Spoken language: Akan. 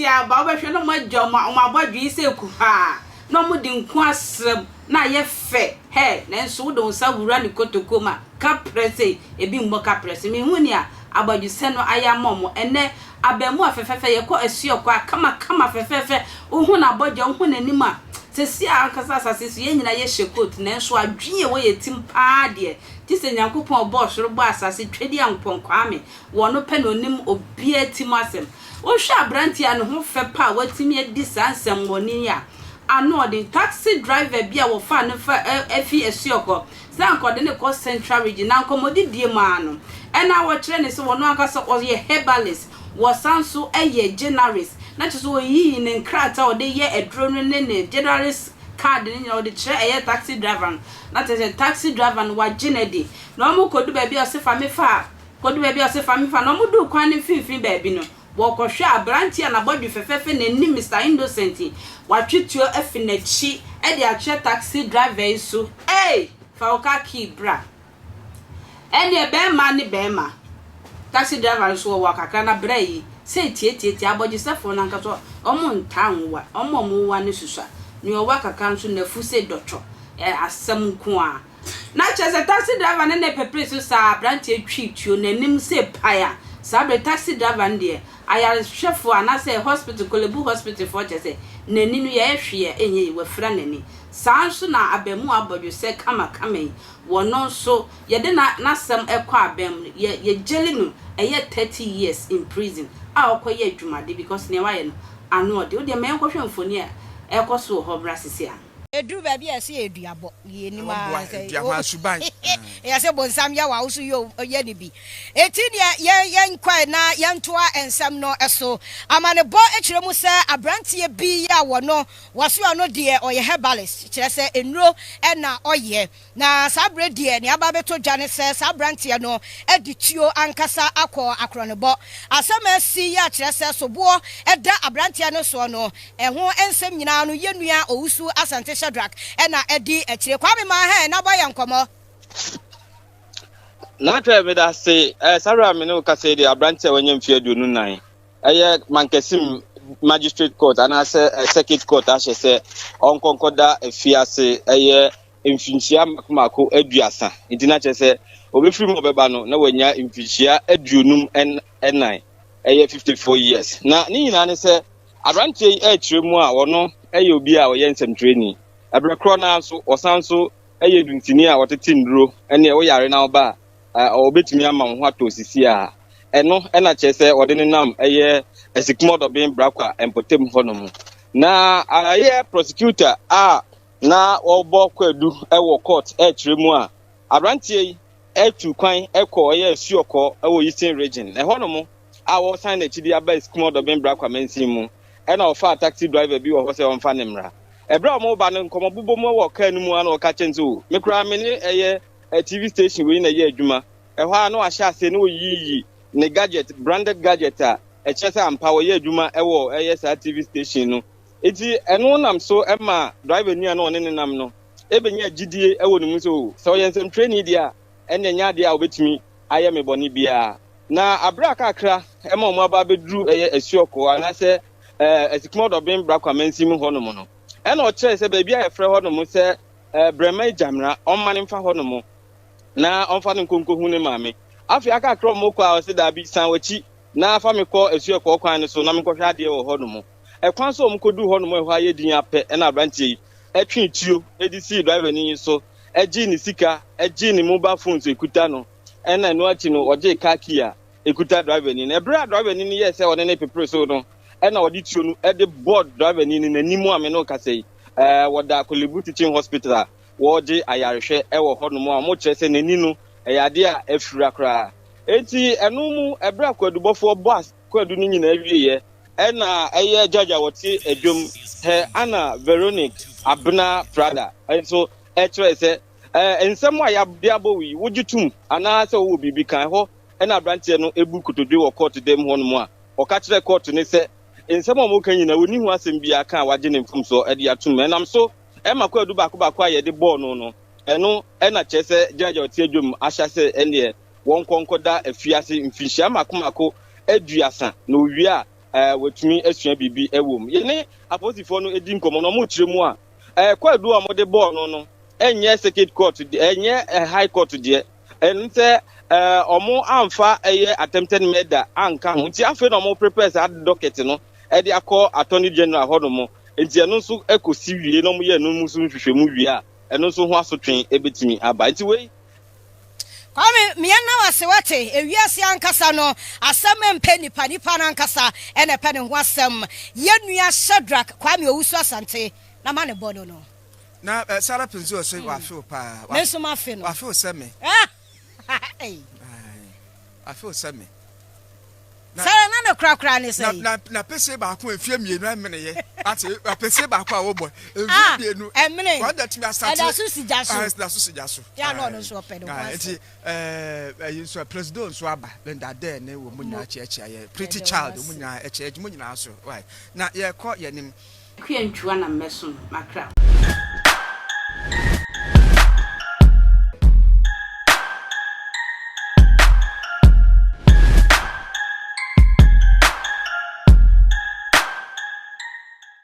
Mmeranteɛ aba, wobɛhwɛ na wɔagya wɔn wɔn abɔdwe yi sɛ kuhaa, na wɔde nku asra mu, na ayɛ fɛ, hɛ! Nanso wode wo nsa wura ne kotokuo mu a, kaprɛ sei, ebi mmɔ kaprɛ so. Menhu nea abɔdwesɛ no ayɛ ama wɔn. Ɛnnɛ, abaamua fɛfɛɛfɛ, yɛkɔ asuɔkɔ a, kamakama fɛfɛɛfɛ, wohu n'abɔdwe a, wohu n'anim a, seesei ara ankasa asase so, yɛn nyinaa yɛhyɛ coat, nanso adwene a ɛwɔ yɛn tirim paa deɛ, gye sɛ Nyankopɔn a ɔbɔɔ soro bɔɔ asase, Twedeankpɔn Kwame, Wɔ no pɛ na onim obiara ti mu asɛm. Wohwɛ aberante a ne ho fɛ pa a watumi adi saa nsɛmmɔne yi a, ano ɔden. Taxi driver bi a wɔfaa no fa fi Asuɔkɔ sɛ anka ɔde no rekɔ Central Region na nkɔmmɔdidie mu ara no, ɛna wɔkyerɛ no sɛ ɔno ankasa ɔyɛ herbalist, wɔsan nso yɛ generalist, na kyerɛ sɛ ɔyii ne nkrataa a ɔde yɛ aduro no ne ne generalist card no nyinaa ɔde kyerɛ ɛyɛ taxi driver no, na kyerɛ sɛ taxi driver no wagye no adi. Na wɔkɔdu baabi a ɔse fa me fa Kodu baabi a ɔse fa me fa na ɔmo duu kwan no mfimfini baabi no, wɔkɔhwɛɛ aberanteɛ a n'abɔdwe fɛfɛɛfɛ n'anim Mister Innocent yi, watwe tuo afi n'akyi de akyerɛ taxi driver yi so, Ei! Fa wo car key bra. Ɛneɛ bɛɛma ne bɛɛma. Taxi driver no nso wɔwa kakra na bra yi, sei tiatiatia, abɔdwesɛfoɔ no ankasa ɔmo ntaa nwowa, ɔmo a ɔmo wowa no susua, nea ɔwa kakra nso n'afu sei dɔtwɔ, ɛ asɛm nko ara. Na kyerɛ sɛ taxi driver no ne pepere so saa abranteɛ twi tuo n'anim se pae a saa bere taxi driver no deɛ ayarehwɛfoɔ anaasɛ hospital Korle-Bu hospital foɔ kyerɛ sɛ n'ani no yɛyɛ hwee a ɛnyɛ yie wafira n'ani saa nso na abamuwa abɔdwesɛ kama kama yi wɔno nso yɛde na n'asɛm kɔ aban mu no yɛ yɛ gyeli no ɛyɛ 30 years in prison a ɔkɔ yɛ adwumade because nea wayɛ no ano ɔde wodeɛ ma yɛnkɔhwɛ mfoni a ɛkɔ so wɔ hɔ bra sisi a. Ɛduru baabi a ɛsɛ yɛ duabɔ, yɛnim ara sɛ Dua ho asuban. Yɛ sɛ bonsam yɛ wa wo so yɛ ne bi. Enti deɛ yɛn yɛnkɔɛ na yɛntoa nsɛm no so. Amanebɔ kyerɛ mu sɛ abranteɛ bi a wɔno wɔse ɔno deɛ ɔyɛ herbalist, kyerɛ sɛ nnuro na ɔyɛ. Na saa berɛ deɛ nea aba abɛtɔ dwa ne sɛ saa abranteɛ no de tuo ankasa akɔ akorɔnebɔ. Asɛm a asi yi akyerɛ sɛ soboɔ da abranteɛ no soɔ no, ɛho nsɛm nyinaa no yɛn nua Owusu Asante Shadrack na adi akyire. Kwame Maahɛ na bɔ yɛn nkɔmmɔ. Natwɛ meda ase. Eh, saa berɛ a me ne wo kasa yi deɛ aberanteɛ a wanya mfeɛ 24 ɛyɛ Mankasim Magistrate Court anaasɛ eh, Circuit Court ahyɛ sɛ ɔnkɔ nkɔda afiase ɛyɛ mfinhyia mako mako 30 nti na kyerɛ sɛ obɛfiri mu ɔbɛba no na wanya mfinhyia 54, ɛyɛ 54 years. Na ne nyinaa ne sɛ aberanteɛ yi ɛrekyerɛ mu a ɔno ɛyɛ obi a ɔyɛ nsɛmtwerɛni. Ɛberɛ korɔ no ara nso ɔsan nso ɛyɛ dunsini a ɔtete nnuro ɛne woyare na woba a ɔbɛtumi ama wo ho atɔ sisi a ɛno ɛna kyerɛ sɛ ɔde ne nam ɛyɛ Asikumɔdɔben Brakwa mpɔtam hɔnom. Na ɛyɛ prosecutor a na ɔrebɔ kwadu wɔ court ɛrekyerɛ mu a aberanteɛ yi ɛtu kwan ɛkɔ ɛyɛ Asuɔkɔ ɛwɔ Eastern Region ɛhɔnom a wɔsan n'akyi de aba Asikumɔdɔben Brakwa mansin mu ɛna ɔfaa taxi driver bi wɔ hɔ sɛ ɔmfa ne mmra. Ɛberɛ a wɔreba no nkɔmmɔ bobɔ mu wɔ kaa no mu a na ɔka kyerɛ no sɛ o me koraa me ne ɛyɛ TV station wei na ɛyɛ adwuma. Ɛhɔ a na wahyɛ aseɛ na ɔyiyi ne gadget, branded gadget a ɛkyerɛ sɛ ampa wɔyɛ adwuma ɛwɔ ɛyɛ saa TV station no. Enti ɛno nam so ma driver ni a na ɔne ne nam no ɛbɛnya gyidie ɛwɔ ne mu sɛ o sɛ ɔyɛ nsɛmtwerɛni deɛ a ɛnna ɛnyɛ adeɛ a ɔbɛtumi ayɛ me bɔne biara. Na abere a kakra ɛma wɔn aba abɛduru ɛyɛ Asuɔkɔ anaasɛ ɛɛ Asikumɔdɔben Brakwa mansin mu hɔnom no, ɛna ɔkyerɛ sɛ baabi a yɛfrɛ hɔnom sɛ ɛɛ Brɛma Gyamena, ɔmma no mfa hɔnom na ɔmfa no nkonkohu ne maame. Afei akakra wɔn kɔ a ɔsɛ daabi san w'akyi na fa me kɔ Asuɔkɔ kwan no so na menkɔhwɛ adeɛ wɔ hɔnom. Ɛkwan so wɔn kɔduru hɔnom a ɛhɔ ayɛ din apɛ ɛna aberanteɛ yi ɛtwe tuo de sii driver ni yi so, ɛgyee ne sika, ɛgyee ne mobile phones ekuta no, ɛna ɛno akyi no ɔgyee car key a ekuta driver ni no. Ɛberɛ a driver ni no yɛɛ sɛ ɔne ne pepere so no, ɛna ɔde tuo no ɛde bɔɔ driver ni no n'anim a me ne wo kasa yi. Ɛɛ wɔda Korle-Bu Teaching Hospital a wɔregye ayarehwɛ ɛwɔ hɔnom a wɔkyerɛ sɛ n'ani no ɛyɛ adeɛ a afira koraa. Enti ɛno mu ɛberɛ a kwadubɔfoɔ bɔ kwadu no nyinaa wieɛ ɛna ɛyɛ judge a wɔte adwam hɛ Anna Veronique Abena Prada nso ɛkyerɛ sɛ ɛɛ nsɛm a yɛde abɔ wo yi wogye tom anaasɛ wowɔ biribi ka ɛhɔ ɛna aberanteɛ no ebu kotodwe wɔ court dɛm hɔnom a ɔka kyerɛ court ne sɛ nsɛm a wɔka nyinaa wɔnni ho asɛm biara ka a wagye ne mfomsoɔ ɛde atom. Ɛnam so ɛma kwadu baako baako a yɛde bɔɔ no no ɛno ɛna kyerɛ sɛ judge a ɔte adwam ahyɛ sɛ ɛneɛ wɔn nkɔnkɔda afiase mfinhyia mako mako 30 na owie a Watumi asua biribi wɔ mu. Yɛne apolisifoɔ no di nkɔmmɔ na wɔkyerɛ mu a, kwaadu a wɔde bɔɔ no no nyɛ circuit court deɛ, ɛnyɛ high court deɛ. Ɛno sɛ wɔn amfa ɛyɛ attempted murder anka ho. Nti afei na wɔn prepare saa docket no de akɔ attorney general hɔ nom. Nti ɛno nso kɔsi wie na wɔyɛ ɛno mu nso nhwehwɛmu wie a, ɛno nso ho asotwe bɛtumi aba. Nti wei Kwame mia na wase wate ewiase ankasa no asɛm mpɛ nipa nipa no ankasa ɛna ɛpɛ ne ho asɛm yɛ nua Shadrack Kwame Owusu Asante na ma ne bɔ no no. Na eh, Sarah Pinzo ɔsɛ mm. wafe wo paa. Me nso mafe no. Wafe wo sɛ me. Wafe wo sɛ me. Sarah na ne korakora ne sɛ. Na na pese baako mfie mmienu ɛmene yɛ. Ate pese baako a wɔbɔ mfie ah, mmienu. Ɛmene. Wɔn da tumi asate. Ɛda so si gya so. Ah, ɛda so si gya so. Ya na ɔno nso ɔpɛ ne ho asɛm. Nti ɛɛ ɛyi nso presido nso aba Linda Dare ne wɔn mu nyinaa kyerɛkyerɛ yɛ pretty child wɔn nyinaa ɛkyerɛ wɔn nyinaa so. Na yɛkɔ yɛn nim. Akua ntwua na mmɛsom makra.